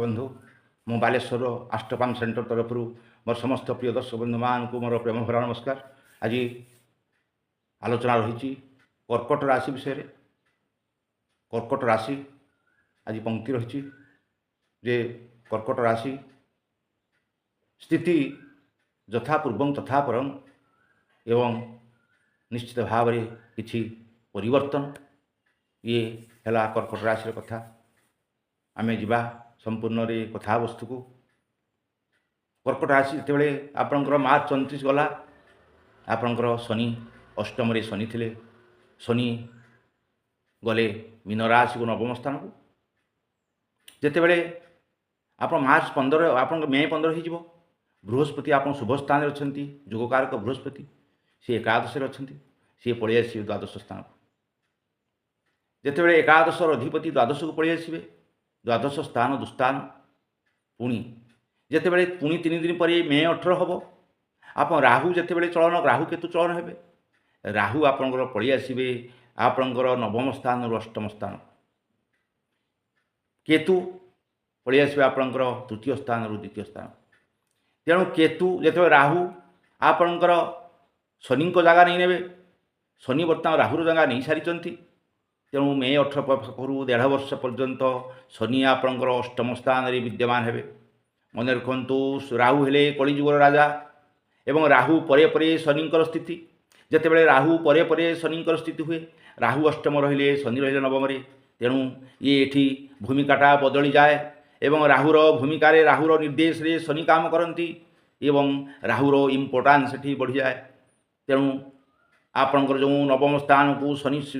ବନ୍ଧୁ, ମୁଁ ବାଲେଶ୍ୱରର ଆଷ୍ଟ୍ରୋପାମ୍ ସେଣ୍ଟର ତରଫରୁ ମୋର ସମସ୍ତ ପ୍ରିୟ ଦର୍ଶକ ବନ୍ଧୁମାନଙ୍କୁ ମୋର ପ୍ରେମ ଭରା ନମସ୍କାର। ଆଜି ଆଲୋଚନା ରହିଛି କର୍କଟ ରାଶି ବିଷୟରେ। କର୍କଟ ରାଶି ଆଜି ପଙ୍କ୍ତି ରହିଛି ଯେ କର୍କଟ ରାଶି ସ୍ଥିତି ଯଥା ପୂର୍ବଂ ତଥା ପରଂ ଏବଂ ନିଶ୍ଚିତ ଭାବରେ କିଛି ପରିବର୍ତ୍ତନ। ଇଏ ହେଲା କର୍କଟ ରାଶିର କଥା। ଆମେ ଯିବା ସମ୍ପୂର୍ଣ୍ଣରେ କଥାବସ୍ତୁକୁ। କର୍କଟ ରାଶି ଯେତେବେଳେ ଆପଣଙ୍କର ମାର୍ଚ୍ଚ 29 ଗଲା, ଆପଣଙ୍କର ଶନି ଅଷ୍ଟମରେ ଶନି ଥିଲେ, ଶନି ଗଲେ ମୀନ ରାଶିକୁ ନବମ ସ୍ଥାନକୁ। ଯେତେବେଳେ ଆପଣ ମାର୍ଚ୍ଚ 15, ଆପଣଙ୍କ ମେ 15 ହେଇଯିବ, ବୃହସ୍ପତି ଆପଣ ଶୁଭ ସ୍ଥାନରେ ଅଛନ୍ତି। ଯୋଗକାରକ ବୃହସ୍ପତି ସିଏ ଏକାଦଶରେ ଅଛନ୍ତି, ସିଏ ପଳେଇ ଆସିବେ ଦ୍ୱାଦଶ ସ୍ଥାନକୁ। ଯେତେବେଳେ ଏକାଦଶର ଅଧିପତି ଦ୍ୱାଦଶକୁ ପଳେଇ ଆସିବେ, ଦ୍ୱାଦଶ ସ୍ଥାନ ଦୁସ୍ଥାନ। ପୁଣି ଯେତେବେଳେ ପୁଣି 3 ଦିନ ପରେ ମେ 18 ହେବ, ଆପଣ ରାହୁ ଯେତେବେଳେ ଚଳନ, ରାହୁ କେତୁ ଚଳନ ହେବେ, ରାହୁ ଆପଣଙ୍କର ପଳେଇ ଆସିବେ ଆପଣଙ୍କର ନବମ ସ୍ଥାନରୁ ଅଷ୍ଟମ ସ୍ଥାନ। କେତୁ ପଳେଇ ଆସିବେ ଆପଣଙ୍କର ତୃତୀୟ ସ୍ଥାନରୁ ଦ୍ୱିତୀୟ ସ୍ଥାନ। ତେଣୁ କେତୁ ଯେତେବେଳେ ରାହୁ ଆପଣଙ୍କର ଶନିଙ୍କ ଜାଗା ନେଇନେବେ, ଶନି ବର୍ତ୍ତମାନ ରାହୁର ଜାଗା ନେଇସାରିଛନ୍ତି। ତେଣୁ ମେ 18 ପାଖରୁ 1.5 ବର୍ଷ ପର୍ଯ୍ୟନ୍ତ ଶନି ଆପଣଙ୍କର ଅଷ୍ଟମ ସ୍ଥାନରେ ବିଦ୍ୟମାନ ହେବେ। ମନେ ରଖନ୍ତୁ, ରାହୁ ହେଲେ କଳିଯୁଗର ରାଜା ଏବଂ ରାହୁ ପରେ ପରେ ଶନିଙ୍କର ସ୍ଥିତି। ଯେତେବେଳେ ରାହୁ ପରେ ପରେ ଶନିଙ୍କର ସ୍ଥିତି ହୁଏ, ରାହୁ ଅଷ୍ଟମ ରହିଲେ, ଶନି ରହିଲେ ନବମରେ, ତେଣୁ ଇଏ ଏଠି ଭୂମିକାଟା ବଦଳିଯାଏ ଏବଂ ରାହୁର ଭୂମିକାରେ, ରାହୁର ନିର୍ଦ୍ଦେଶରେ ଶନି କାମ କରନ୍ତି ଏବଂ ରାହୁର ଇମ୍ପୋର୍ଟାନ୍ସ ଏଠି ବଢ଼ିଯାଏ। ତେଣୁ ଆପଣଙ୍କର ଯେଉଁ ନବମ ସ୍ଥାନକୁ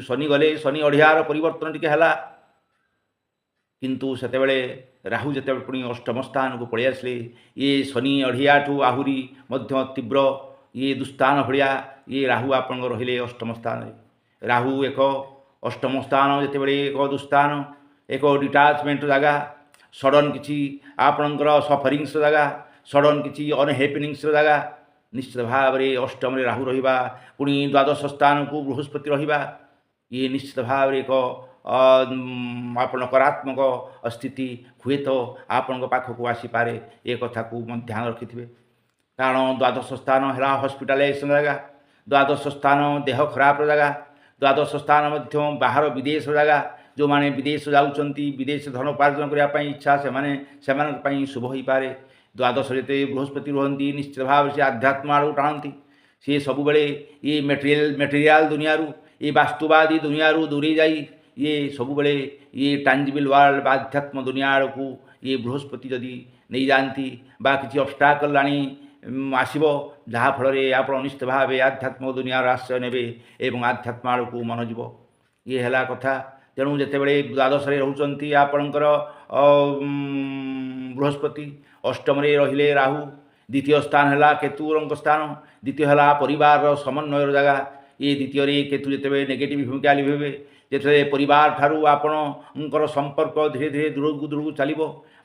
ଶନି ଗଲେ, ଶନି ଅଢ଼ିଆର ପରିବର୍ତ୍ତନ ଟିକେ ହେଲା, କିନ୍ତୁ ସେତେବେଳେ ରାହୁ ଯେତେବେଳେ ପୁଣି ଅଷ୍ଟମ ସ୍ଥାନକୁ ପଳେଇ ଆସିଲେ, ଇଏ ଶନି ଅଢ଼ିଆଠୁ ଆହୁରି ମଧ୍ୟ ତୀବ୍ର, ଇଏ ଦୁସ୍ଥାନ ଭଳିଆ ଇଏ ରାହୁ ଆପଣଙ୍କ ରହିଲେ ଅଷ୍ଟମ ସ୍ଥାନରେ। ରାହୁ ଏକ ଅଷ୍ଟମ ସ୍ଥାନ ଯେତେବେଳେ ଏକ ଦୁସ୍ଥାନ, ଏକ ଡିଟାଚମେଣ୍ଟ ଜାଗା, ସଡ଼ନ୍ କିଛି ଆପଣଙ୍କର ସଫରିଙ୍ଗସର ଜାଗା, ସଡ଼ନ୍ କିଛି ଅନହ୍ୟାପେନିଙ୍ଗସର ଜାଗା। ନିଶ୍ଚିତ ଭାବରେ ଅଷ୍ଟମରେ ରାହୁ ରହିବା, ପୁଣି ଦ୍ୱାଦଶ ସ୍ଥାନକୁ ବୃହସ୍ପତି ରହିବା, ଇଏ ନିଶ୍ଚିତ ଭାବରେ ଏକ ଆପଣ ନକାରାତ୍ମକ ସ୍ଥିତି ହୁଏତ ଆପଣଙ୍କ ପାଖକୁ ଆସିପାରେ। ଏ କଥାକୁ ଧ୍ୟାନ ରଖିଥିବେ, କାରଣ ଦ୍ୱାଦଶ ସ୍ଥାନ ହେଲା ହସ୍ପିଟାଲାଇଜେସନ୍ ଜାଗା, ଦ୍ୱାଦଶ ସ୍ଥାନ ଦେହ ଖରାପର ଜାଗା, ଦ୍ୱାଦଶ ସ୍ଥାନ ମଧ୍ୟ ବାହାର ବିଦେଶ ଜାଗା। ଯେଉଁମାନେ ବିଦେଶ ଯାଉଛନ୍ତି, ବିଦେଶ ଧନ ଉପାର୍ଜନ କରିବା ପାଇଁ ଇଚ୍ଛା, ସେମାନେ ସେମାନଙ୍କ ପାଇଁ ଶୁଭ ହୋଇପାରେ। ଦ୍ୱାଦଶ ଯେତେ ବୃହସ୍ପତି ରୁହନ୍ତି, ନିଶ୍ଚିତ ଭାବରେ ସେ ଆଧ୍ୟାତ୍ମ ଆଡ଼କୁ ଟାଣନ୍ତି। ସିଏ ସବୁବେଳେ ଇଏ ମେଟେରିଆଲ ଦୁନିଆରୁ, ଏ ବାସ୍ତୁବାଦୀ ଦୁନିଆରୁ ଦୂରେଇ ଯାଇ ଇଏ ସବୁବେଳେ ଇଏ ଟାଞ୍ଜିବଲ୍ ୱାର୍ଲଡ ବା ଆଧ୍ୟାତ୍ମ ଦୁନିଆ ଆଡ଼କୁ ଇଏ ବୃହସ୍ପତି ଯଦି ନେଇଯାଆନ୍ତି ବା କିଛି ଅବଷ୍ଟାକଲ୍ ଆଣି ଆସିବ, ଯାହାଫଳରେ ଆପଣ ନିଶ୍ଚିତ ଭାବେ ଆଧ୍ୟାତ୍ମିକ ଦୁନିଆର ଆଶ୍ରୟ ନେବେ ଏବଂ ଆଧ୍ୟାତ୍ମ ଆଡ଼କୁ ମନ ଯିବ। ଇଏ ହେଲା କଥା। ତେଣୁ ଯେତେବେଳେ ଦ୍ୱାଦଶରେ ରହୁଛନ୍ତି ଆପଣଙ୍କର ବୃହସ୍ପତି, ଅଷ୍ଟମରେ ରହିଲେ ରାହୁ, ଦ୍ୱିତୀୟ ସ୍ଥାନ ହେଲା କେତୁରଙ୍କ ସ୍ଥାନ, ଦ୍ୱିତୀୟ ହେଲା ପରିବାରର ସମନ୍ୱୟର ଜାଗା। ଇଏ ଦ୍ୱିତୀୟରେ କେତୁ ଯେତେବେଳେ ନେଗେଟିଭ୍ ଭୂମିକା ଲିଭେଇବେ, ଯେତେବେଳେ ପରିବାର ଠାରୁ ଆପଣଙ୍କର ସମ୍ପର୍କ ଧୀରେ ଧୀରେ ଦୂରକୁ ଦୂରକୁ ଚାଲିବ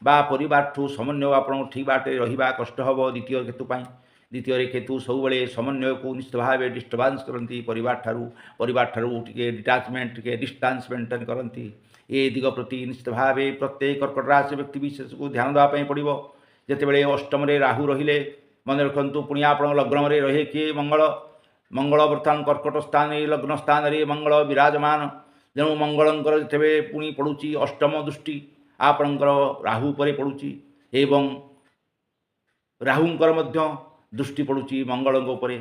ବା ପରିବାରଠୁ ସମନ୍ୱୟ ଆପଣଙ୍କୁ ଠିକ୍ ବାଟରେ ରହିବା କଷ୍ଟ ହେବ ଦ୍ୱିତୀୟ କେତୁ ପାଇଁ। ଦ୍ୱିତୀୟରେ କେତୁ ସବୁବେଳେ ସମନ୍ୱୟକୁ ନିଶ୍ଚିତ ଭାବେ ଡିଷ୍ଟର୍ବାନ୍ସ କରନ୍ତି, ପରିବାର ଠାରୁ ଟିକେ ଡିଟାଚମେଣ୍ଟ, ଟିକେ ଡିଷ୍ଟାନ୍ସ ମେଣ୍ଟେନ୍ କରନ୍ତି। ଏ ଦିଗ ପ୍ରତି ନିଶ୍ଚିତ ଭାବେ ପ୍ରତ୍ୟେକ କର୍କଟ ରାଶି ବ୍ୟକ୍ତି ବିଶେଷକୁ ଧ୍ୟାନ ଦେବା ପାଇଁ ପଡ଼ିବ। ଯେତେବେଳେ ଅଷ୍ଟମରେ ରାହୁ ରହିଲେ, ମନେ ରଖନ୍ତୁ, ପୁଣି ଆପଣଙ୍କ ଲଗ୍ନରେ ରହେ କିଏ? ମଙ୍ଗଳ। ମଙ୍ଗଳ ବର୍ତ୍ତମାନ କର୍କଟ ସ୍ଥାନରେ, ଲଗ୍ନ ସ୍ଥାନରେ ମଙ୍ଗଳ ବିରାଜମାନ। ତେଣୁ ମଙ୍ଗଳଙ୍କର ଯେତେବେଳେ ପୁଣି ପଡ଼ୁଛି ଅଷ୍ଟମ ଦୃଷ୍ଟି ଆପଣଙ୍କର ରାହୁ ଉପରେ ପଡ଼ୁଛି ଏବଂ ରାହୁଙ୍କର ମଧ୍ୟ ଦୃଷ୍ଟି ପଡ଼ୁଛି ମଙ୍ଗଳଙ୍କ ଉପରେ।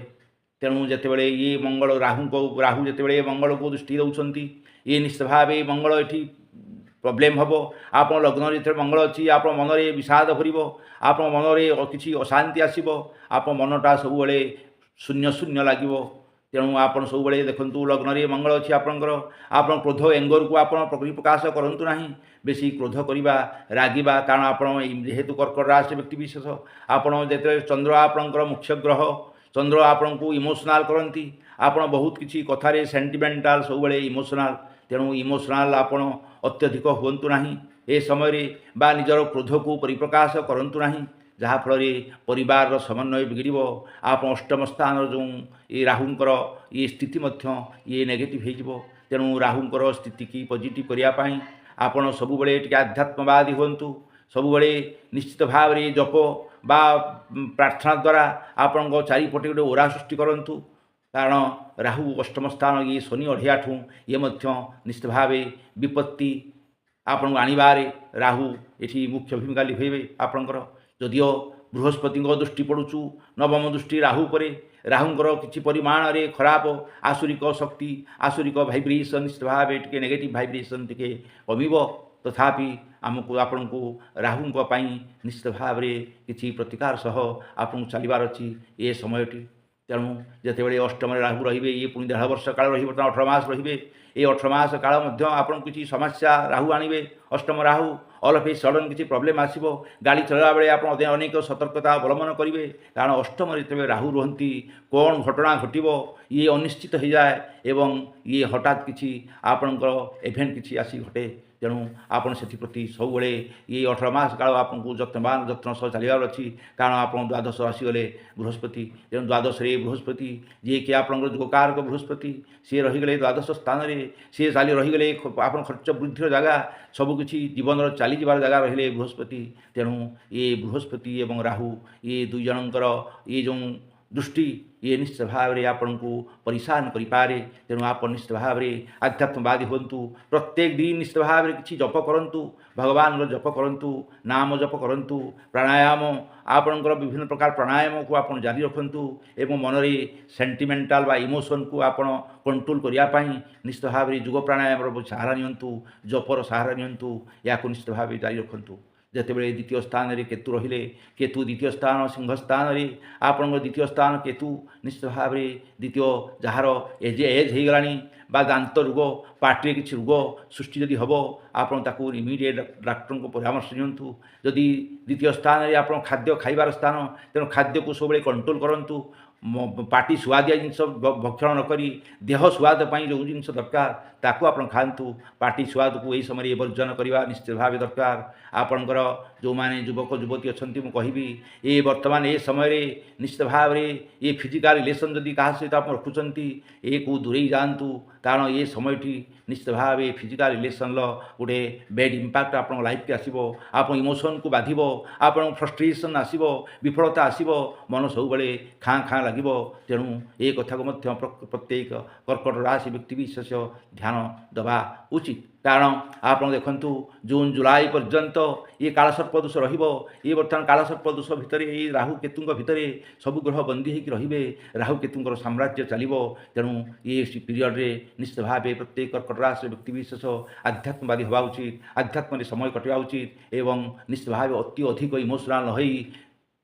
ତେଣୁ ଯେତେବେଳେ ଇଏ ମଙ୍ଗଳ ରାହୁଙ୍କ, ରାହୁ ଯେତେବେଳେ ମଙ୍ଗଳକୁ ଦୃଷ୍ଟି ଦେଉଛନ୍ତି, ଇଏ ନିଶ୍ଚିତ ଭାବେ ମଙ୍ଗଳ ଏଠି ପ୍ରୋବ୍ଲେମ୍ ହେବ। ଆପଣ ଲଗ୍ନରେ ଯେତେବେଳେ ମଙ୍ଗଳ ଅଛି, ଆପଣ ମନରେ ବିଷାଦ ଭରିବ, ଆପଣ ମନରେ କିଛି ଅଶାନ୍ତି ଆସିବ, ଆପଣ ମନଟା ସବୁବେଳେ ଶୂନ୍ୟ ଶୂନ୍ୟ ଲାଗିବ। ତେଣୁ ଆପଣ ସବୁବେଳେ ଦେଖନ୍ତୁ, ଲଗ୍ନରେ ମଙ୍ଗଳ ଅଛି ଆପଣଙ୍କର, ଆପଣ କ୍ରୋଧ, ଏଙ୍ଗରକୁ ଆପଣ ପ୍ରକାଶ କରନ୍ତୁ ନାହିଁ। ବେଶୀ କ୍ରୋଧ କରିବା, ରାଗିବା, କାରଣ ଆପଣ ଯେହେତୁ କର୍କଟ ରାଶି ବ୍ୟକ୍ତି ବିଶେଷ, ଆପଣ ଯେତେବେଳେ ଚନ୍ଦ୍ର ଆପଣଙ୍କର ମୁଖ୍ୟ ଗ୍ରହ, ଚନ୍ଦ୍ର ଆପଣଙ୍କୁ ଇମୋସନାଲ୍ କରନ୍ତି। ଆପଣ ବହୁତ କିଛି କଥାରେ ସେଣ୍ଟିମେଣ୍ଟାଲ, ସବୁବେଳେ ଇମୋସନାଲ୍। ତେଣୁ ଇମୋସନାଲ୍ ଆପଣ ଅତ୍ୟଧିକ ହୁଅନ୍ତୁ ନାହିଁ ଏ ସମୟରେ ବା ନିଜର କ୍ରୋଧକୁ ପରିପ୍ରକାଶ କରନ୍ତୁ ନାହିଁ, ଯାହାଫଳରେ ପରିବାରର ସମନ୍ୱୟ ବିଗିଡ଼ିବ। ଆପଣ ଅଷ୍ଟମ ସ୍ଥାନର ଯେଉଁ ଏ ରାହୁଙ୍କର ଇଏ ସ୍ଥିତି ମଧ୍ୟ ଇଏ ନେଗେଟିଭ୍ ହେଇଯିବ। ତେଣୁ ରାହୁଙ୍କର ସ୍ଥିତିକି ପଜିଟିଭ୍ କରିବା ପାଇଁ ଆପଣ ସବୁବେଳେ ଟିକେ ଆଧ୍ୟାତ୍ମବାଦୀ ହୁଅନ୍ତୁ। ସବୁବେଳେ ନିଶ୍ଚିତ ଭାବରେ ଜପ ବା ପ୍ରାର୍ଥନା ଦ୍ୱାରା ଆପଣଙ୍କ ଚାରିପଟେ ଗୋଟେ ଓରା ସୃଷ୍ଟି କରନ୍ତୁ। କାରଣ ରାହୁ ଅଷ୍ଟମ ସ୍ଥାନ, ଇଏ ଶନି ଅଢ଼ିଆଠୁ ଇଏ ମଧ୍ୟ ନିଶ୍ଚିତ ଭାବେ ବିପତ୍ତି ଆପଣଙ୍କୁ ଆଣିବାରେ ରାହୁ ଏଠି ମୁଖ୍ୟ ଭୂମିକା ଲିଭେଇବେ ଆପଣଙ୍କର। ଯଦିଓ ବୃହସ୍ପତିଙ୍କ ଦୃଷ୍ଟି ପଡ଼ୁଛୁ ନବମ ଦୃଷ୍ଟି ରାହୁ ଉପରେ, ରାହୁଙ୍କର କିଛି ପରିମାଣରେ ଖରାପ ଆସୁରିକ ଶକ୍ତି, ଆସୁରିକ ଭାଇବ୍ରେସନ୍ ନିଶ୍ଚିତ ଭାବେ ଟିକେ ନେଗେଟିଭ୍ ଭାଇବ୍ରେସନ୍ ଟିକେ କମିବ। ତଥାପି ଆମକୁ ଆପଣଙ୍କୁ ରାହୁଙ୍କ ପାଇଁ ନିଶ୍ଚିତ ଭାବରେ କିଛି ପ୍ରତିକାର ସହ ଆପଣଙ୍କୁ ଚାଲିବାର ଅଛି ଏ ସମୟଟି। ତେଣୁ ଯେତେବେଳେ ଅଷ୍ଟମରେ ରାହୁ ରହିବେ, ଇଏ ପୁଣି 1.5 ବର୍ଷ କାଳ ରହିବ, ବର୍ତ୍ତମାନ 18 ମାସ ରହିବେ। ଏ 18 ମାସ କାଳ ମଧ୍ୟ ଆପଣଙ୍କୁ କିଛି ସମସ୍ୟା ରାହୁ ଆଣିବେ। ଅଷ୍ଟମ ରାହୁ ଅଲ୍ ଅଫ୍ ଏ ସଡ଼ନ୍ କିଛି ପ୍ରୋବ୍ଲେମ୍ ଆସିବ। ଗାଡ଼ି ଚଳାଇଲା ବେଳେ ଆପଣ ଅନେକ ସତର୍କତା ଅବଲମ୍ବନ କରିବେ, କାରଣ ଅଷ୍ଟମରେ ଯେତେବେଳେ ରାହୁ ରୁହନ୍ତି କ'ଣ ଘଟଣା ଘଟିବ ଇଏ ଅନିଶ୍ଚିତ ହୋଇଯାଏ ଏବଂ ଇଏ ହଠାତ୍ କିଛି ଆପଣଙ୍କର ଇଭେଣ୍ଟ କିଛି ଆସି ଘଟେ। ତେଣୁ ଆପଣ ସେଥିପ୍ରତି ସବୁବେଳେ ଇଏ 18 ମାସ କାଳ ଆପଣଙ୍କୁ ଯତ୍ନବାନ ଯତ୍ନ ସହ ଚାଲିବାର ଅଛି। କାରଣ ଆପଣ ଦ୍ୱାଦଶ ଆସିଗଲେ ବୃହସ୍ପତି, ତେଣୁ ଦ୍ୱାଦଶରେ ବୃହସ୍ପତି ଯିଏକି ଆପଣଙ୍କର ଯୋଗକାରକ ବୃହସ୍ପତି, ସିଏ ରହିଗଲେ ଦ୍ୱାଦଶ ସ୍ଥାନରେ, ସିଏ ଚାଲି ରହିଗଲେ ଆପଣ ଖର୍ଚ୍ଚ ବୃଦ୍ଧିର ଜାଗା, ସବୁକିଛି ଜୀବନର ଚାଲିଯିବାର ଜାଗା ରହିଲେ ବୃହସ୍ପତି। ତେଣୁ ଏ ବୃହସ୍ପତି ଏବଂ ରାହୁ ଏ ଦୁଇ ଜଣଙ୍କର ଏ ଯେଉଁ ଦୃଷ୍ଟି ଇଏ ନିଶ୍ଚିତ ଭାବରେ ଆପଣଙ୍କୁ ପରିଶାନ କରିପାରେ। ତେଣୁ ଆପଣ ନିଶ୍ଚିତ ଭାବରେ ଆଧ୍ୟାତ୍ମବାଦୀ ହୁଅନ୍ତୁ, ପ୍ରତ୍ୟେକ ଦିନ ନିଶ୍ଚିତ ଭାବରେ କିଛି ଜପ କରନ୍ତୁ, ଭଗବାନର ଜପ କରନ୍ତୁ, ନାମ ଜପ କରନ୍ତୁ, ପ୍ରାଣାୟାମ ଆପଣଙ୍କର ବିଭିନ୍ନ ପ୍ରକାର ପ୍ରାଣାୟାମକୁ ଆପଣ ଜାରି ରଖନ୍ତୁ ଏବଂ ମନରେ ସେଣ୍ଟିମେଣ୍ଟାଲ ବା ଇମୋସନକୁ ଆପଣ କଣ୍ଟ୍ରୋଲ କରିବା ପାଇଁ ନିଶ୍ଚିତ ଭାବରେ ଯୋଗ ପ୍ରାଣାୟାମର ସାହାରା ନିଅନ୍ତୁ, ଜପର ସାହାରା ନିଅନ୍ତୁ, ଏହାକୁ ନିଶ୍ଚିତ ଭାବେ ଜାରି ରଖନ୍ତୁ। ଯେତେବେଳେ ଦ୍ୱିତୀୟ ସ୍ଥାନରେ କେତୁ ରହିଲେ, କେତୁ ଦ୍ୱିତୀୟ ସ୍ଥାନ ସିଂହ ସ୍ଥାନରେ ଆପଣଙ୍କ ଦ୍ୱିତୀୟ ସ୍ଥାନ କେତୁ ନିଶ୍ଚିତ ଭାବରେ ଦ୍ୱିତୀୟ ଯାହାର ଏଜ୍ ହେଇଗଲାଣି ବା ଦାନ୍ତ ରୋଗ, ପାଟିରେ କିଛି ରୋଗ ସୃଷ୍ଟି ଯଦି ହେବ, ଆପଣ ତାକୁ ଇମିଡ଼ିଏଟ୍ ଡାକ୍ତରଙ୍କ ପରାମର୍ଶ ନିଅନ୍ତୁ। ଯଦି ଦ୍ୱିତୀୟ ସ୍ଥାନରେ ଆପଣ ଖାଦ୍ୟ ଖାଇବାର ସ୍ଥାନ, ତେଣୁ ଖାଦ୍ୟକୁ ସବୁବେଳେ କଣ୍ଟ୍ରୋଲ କରନ୍ତୁ। ପାଟି ସୁଆଦିଆ ଜିନିଷ ଭକ୍ଷଣ ନ କରି ଦେହ ସୁଆଦ ପାଇଁ ଯେଉଁ ଜିନିଷ ଦରକାର ତାକୁ ଆପଣ ଖାଆନ୍ତୁ। ପାଟି ସୁଆଦକୁ ଏହି ସମୟରେ ବର୍ଜନ କରିବା ନିଶ୍ଚିତ ଭାବେ ଦରକାର। ଆପଣଙ୍କର ଯେଉଁମାନେ ଯୁବକ ଯୁବତୀ ଅଛନ୍ତି, ମୁଁ କହିବି ଏ ବର୍ତ୍ତମାନ ଏ ସମୟରେ ନିଶ୍ଚିତ ଭାବରେ ଏ ଫିଜିକାଲ ରିଲେସନ୍ ଯଦି କାହା ସହିତ ଆପଣ ରଖୁଛନ୍ତି, ଏକୁ ଦୂରେଇ ଯାଆନ୍ତୁ। କାରଣ ଏ ସମୟଟି ନିଶ୍ଚିତ ଭାବେ ଫିଜିକାଲ ରିଲେସନ୍ର ଗୋଟେ ବ୍ୟାଡ଼ ଇମ୍ପାକ୍ଟ ଆପଣଙ୍କ ଲାଇଫ୍କି ଆସିବ, ଆପଣ ଇମୋସନ୍କୁ ବାଧିବ, ଆପଣଙ୍କ ଫ୍ରଷ୍ଟ୍ରେସନ୍ ଆସିବ, ବିଫଳତା ଆସିବ, ମନ ସବୁବେଳେ ଖାଁ ଖାଁ ଲାଗିବ। ତେଣୁ ଏ କଥାକୁ ମଧ୍ୟ ପ୍ରତ୍ୟେକ କର୍କଟ ରାଶି ବ୍ୟକ୍ତି ବିଶେଷ ଧ୍ୟାନ ଦେବା ଉଚିତ। କାରଣ ଆପଣ ଦେଖନ୍ତୁ ଜୁନ୍ ଜୁଲାଇ ପର୍ଯ୍ୟନ୍ତ ଇଏ କାଳସର୍ପ ଦୋଷ ରହିବ। ଇଏ ବର୍ତ୍ତମାନ କାଳସର୍ପ ଦୋଷ ଭିତରେ ଏଇ ରାହୁ କେତୁଙ୍କ ଭିତରେ ସବୁ ଗ୍ରହ ବନ୍ଦୀ ହେଇକି ରହିବେ, ରାହୁ କେତୁଙ୍କର ସାମ୍ରାଜ୍ୟ ଚାଲିବ। ତେଣୁ ଇଏ ପିରିୟଡ଼ରେ ନିଶ୍ଚିତ ଭାବେ ପ୍ରତ୍ୟେକ କର୍କଟ ରାଶି ବ୍ୟକ୍ତି ବିଶେଷ ଆଧ୍ୟାତ୍ମବାଦୀ ହେବା ଉଚିତ, ଆଧ୍ୟାତ୍ମରେ ସମୟ କଟିବା ଉଚିତ ଏବଂ ନିଶ୍ଚିତ ଭାବେ ଅତି ଅଧିକ ଇମୋସନାଲ୍ ନ ହୋଇ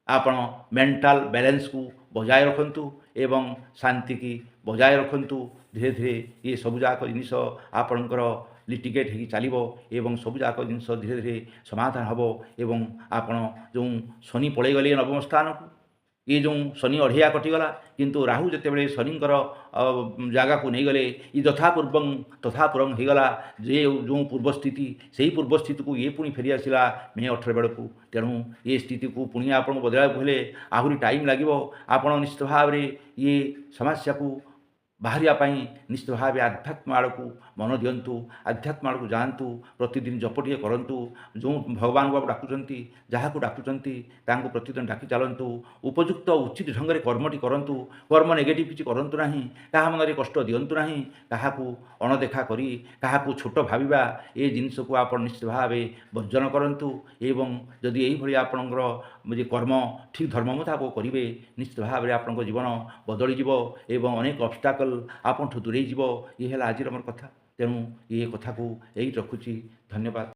ଆପଣ ମେଣ୍ଟାଲ ବାଲାନ୍ସକୁ ବଜାୟ ରଖନ୍ତୁ ଏବଂ ଶାନ୍ତିକି ବଜାୟ ରଖନ୍ତୁ। ଧୀରେ ଧୀରେ ଇଏ ସବୁଯାକ ଜିନିଷ ଆପଣଙ୍କର ଲିଟିଗେଟ୍ ହେଇକି ଚାଲିବ ଏବଂ ସବୁଯାକ ଜିନିଷ ଧୀରେ ଧୀରେ ସମାଧାନ ହେବ। ଏବଂ ଆପଣ ଯେଉଁ ଶନି ପଳେଇଗଲେ ନବମ ସ୍ଥାନକୁ, ଇଏ ଯେଉଁ ଶନି ଅଢ଼ିଆ କଟିଗଲା, କିନ୍ତୁ ରାହୁ ଯେତେବେଳେ ଶନିଙ୍କର ଜାଗାକୁ ନେଇଗଲେ, ଇଏ ଯଥା ପୂର୍ବଂ ତଥା ପୁରଂ ହେଇଗଲା। ଯେ ଯେଉଁ ପୂର୍ବ ସ୍ଥିତି ସେଇ ପୂର୍ବ ସ୍ଥିତିକୁ ଇଏ ପୁଣି ଫେରିଆସିଲା ମେ 18 ବେଳକୁ। ତେଣୁ ଏ ସ୍ଥିତିକୁ ପୁଣି ଆପଣଙ୍କୁ ବଦଳାଇବାକୁ ହେଲେ ଆହୁରି ଟାଇମ୍ ଲାଗିବ। ଆପଣ ନିଶ୍ଚିତ ଭାବରେ ଇଏ ସମସ୍ୟାକୁ ବାହାରିବା ପାଇଁ ନିଶ୍ଚିତ ଭାବେ ଆଧ୍ୟାତ୍ମ ଆଡ଼କୁ ମନ ଦିଅନ୍ତୁ, ଆଧ୍ୟାତ୍ମ ଆଡ଼କୁ ଯାଆନ୍ତୁ, ପ୍ରତିଦିନ ଜପ ଟିକେ କରନ୍ତୁ। ଯେଉଁ ଭଗବାନଙ୍କୁ ଆପଣ ଡାକୁଛନ୍ତି, ଯାହାକୁ ଡାକୁଛନ୍ତି ତାଙ୍କୁ ପ୍ରତିଦିନ ଡାକି ଚାଲନ୍ତୁ। ଉପଯୁକ୍ତ ଉଚିତ ଢଙ୍ଗରେ କର୍ମଟି କରନ୍ତୁ, କର୍ମ ନେଗେଟିଭ୍ କିଛି କରନ୍ତୁ ନାହିଁ, କାହା ମନରେ କଷ୍ଟ ଦିଅନ୍ତୁ ନାହିଁ, କାହାକୁ ଅଣଦେଖା କରି କାହାକୁ ଛୋଟ ଭାବିବା ଏ ଜିନିଷକୁ ଆପଣ ନିଶ୍ଚିତ ଭାବେ ବର୍ଜନ କରନ୍ତୁ। ଏବଂ ଯଦି ଏଇଭଳି ଆପଣଙ୍କର ଯେ କର୍ମ ଠିକ୍ ଧର୍ମ ମୁତାବକ କରିବେ, ନିଶ୍ଚିତ ଭାବରେ ଆପଣଙ୍କ ଜୀବନ ବଦଳିଯିବ ଏବଂ ଅନେକ ଅବଷ୍ଟାକଲ୍ ଆପଣଠୁ ଦୂରେଇ ଯିବ। ଇଏ ହେଲା ଆଜିର ମୋର କଥା। ତେଣୁ ଏ କଥାକୁ ଏଇଠି ରଖୁଛି। ଧନ୍ୟବାଦ।